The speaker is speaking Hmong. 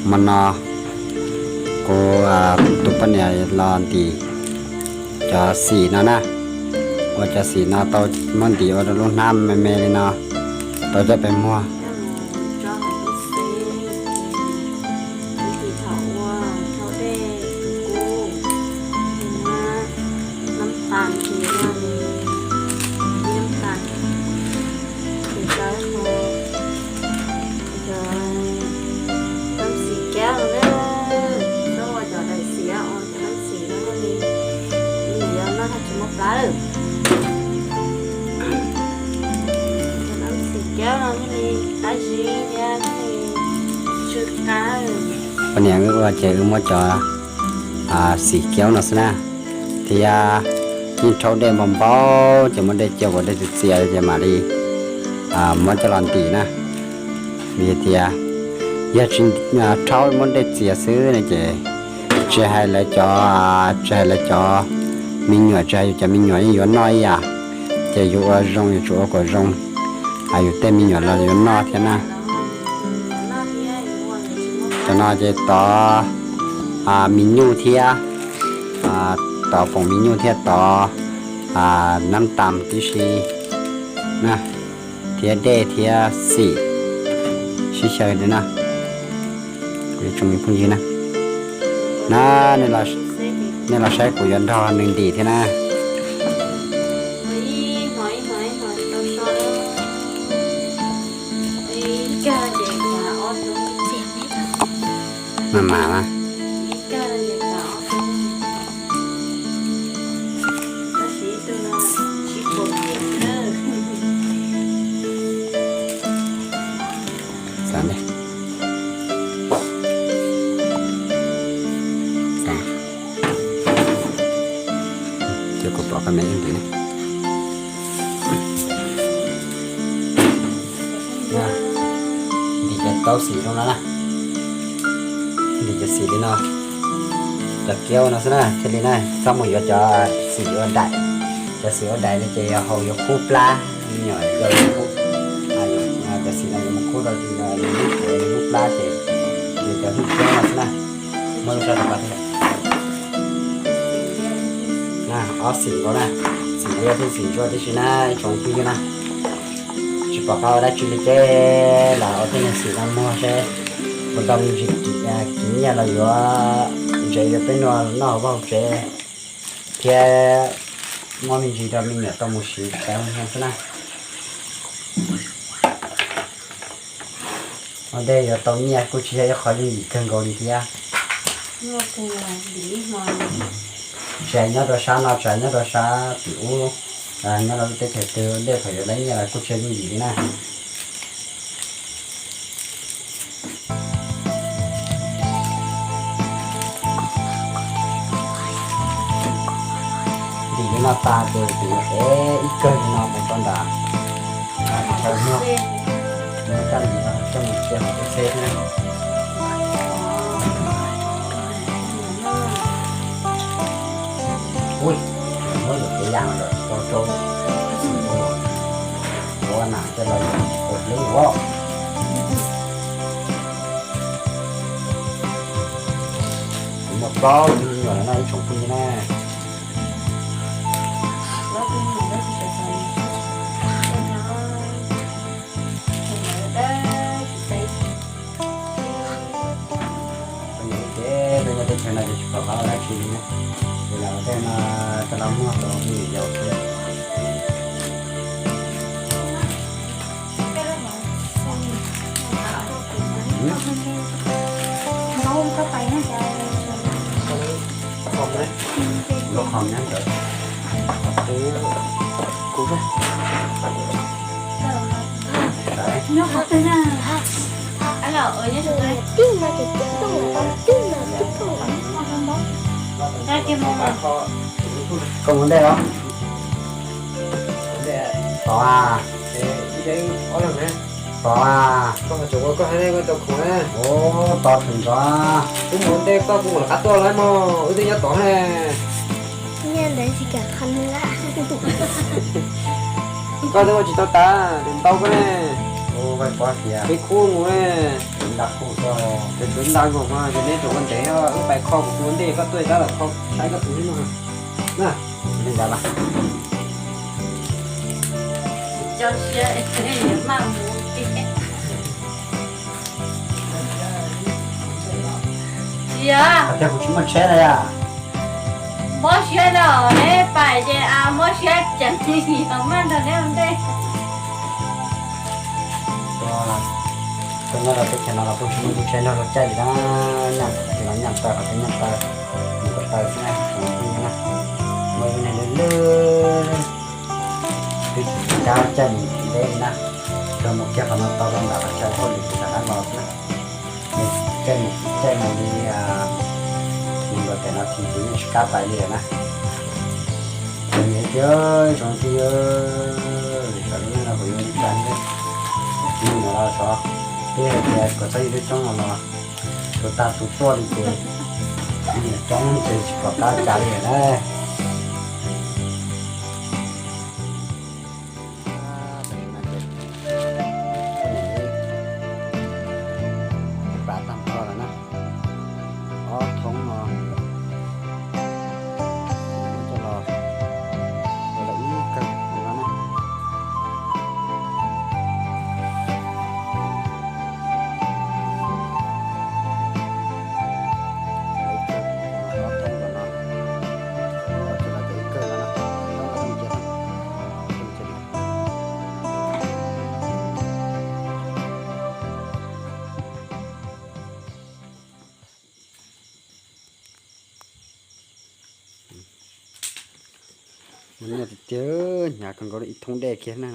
Hmo no kuv tus poj niam los ntim cov xim no na, ua cov xim no tau muab ntim ua rau lub hnab me me li no, tau coj pem muag. Poj niam wb ua ces wb muab cov xim kiaub no xwb na, thiab yeej rhaub dej npau npau ces muab dej cia kom dej txias txias ces mam li muab coj los ntim na. Vim tias yog tsis rhaub muab dej txias xwb no ces tsis hais lawv cov, tsis hais lawv cov me nyuam, tsis hais yus cov me nyuam yeej yuav noj ib yam, ces yus ua zoo yus tsum ua kom zoo, yus tej me nyuam los yuav noj thiab na. Cov no ces tov me nyuj thiab, tov foom me nyuj thiab tov nab tas tib si na, thiab dej thiab xim sib xyaw li na. Kuv yuav tsum me phooj ywg na, na, nej los saib kuv yuav nrog nws ntim thiab na. Mas mas na. Xav ne, xav, cia kuv pom koj me ib ntim ne. Ntim cov taub xim zoo no na, ntim cov xim li no, cov kiaub no xwb na thiaj li na, txhob mus yuav cov xim ua daim, cov xim ua daim no ces haus yuav kub plab, me nyuam yau yuav kub, cov xim no yuav mus kub rau lub plab ces ntim cov hwj kiaub no xwb na. Muab lub sab rau koj thiab. Ob xim nkaus na, xim liab thiab xim ntsuab tib si na ib tsoom phooj ywg na. Tsis pom qab ua dab tsi li ces los ua tej niag xim no muag seb puas tau me ntsis kiv nyiaj los yuav ntsev yuav peb noj hauv vaj hauv tsev thiab muab me ntsis rau me nyuam tau mus siv xwb na. Ua ntej yuav tau nyiaj kuj tsis yog ib qho yooj yim kawg nkaus li thiab. Tsis hais nyob rau sab no, tsis hais nyob rau sab tim ub, nyob rau lub teb chaws twg ua ntej thaum yuav tau nyiaj los kuj tsis yog yooj yim li na. Ntim li no tas ces kuv yuav ev ib kawg li no mus rau nram chaw muag, muab coj mus cia hauv peb xeb na. Ui, muab lwm kev yam lawm rau rau, ua nam tej los ua dleb ua. Kuv muaj plaub tug me nyuam lawm no ib tsoom phooj ywg na. Peb nyob teb chaws no ces tsis pom qab ua dab tsi li na, ces lam ua tej no coj los muag rau me nyuam yaus xwb. Koj mus ntej los? Tod a. Tod a. Ua tod tseem ntxov. Wb mus ntej koj kuv mus lawv qab tuaj los mog, wb twb nyob tod ne. Koj twb ua tsis tau tas, ntau koj ne. Peb khub mus ne. Peb Kuv nta nkaus mas ces neb rau ua ntev, wb pais kho kuv tus ua ntej, koj tuaj tab tom kho saib koj tus xwb no na. Li ntawd mas. Cov siab maj mus tiag. Tiag, kuv tsis muaj tsheb na yom. Mob siab no, neb pais ces a mob siab ceev, yog maj nrog neb ua ntej. Tuaj nyob rau teb chaws no los kuj tsis muaj lub tsheb nrog luag caij li na, nyaj los nyaj taw, qhov twg nyaj taw, mus ko taw xwb na, tsoom phooj ywg na. Muaj lub neej lwj lwj, twb tsis kab caij mus deb li na, tsuas mus kiag qhov no tau rau nram qhov chaw hauj lwm tim tom qab los xwb na. Caij mus, caij mus li mus nkaus pem no ces kuv yeej tsis kab pais li lawm na. Tsoom niam txiv, tsoom phooj ywg, lwm tsam lub neej no kuv yuav ua li cas thiab, kuv nyuam los xyov, twb hais tias kom txhob yug lub coob no los tus tag tus tuaj li ces, kuv nyuam coob ces tsis pom qab cas li lawm na. Pab tag nrho lawm na, ob thoob no, coj los ua lawm ib kawm no na. Ob thoob no, coj los ua ib kawm no na, tau lawm ib kiag na. Muaj nyiaj tiag tiag, hnyav kawg nkaus li, ib thoob dej kiag na.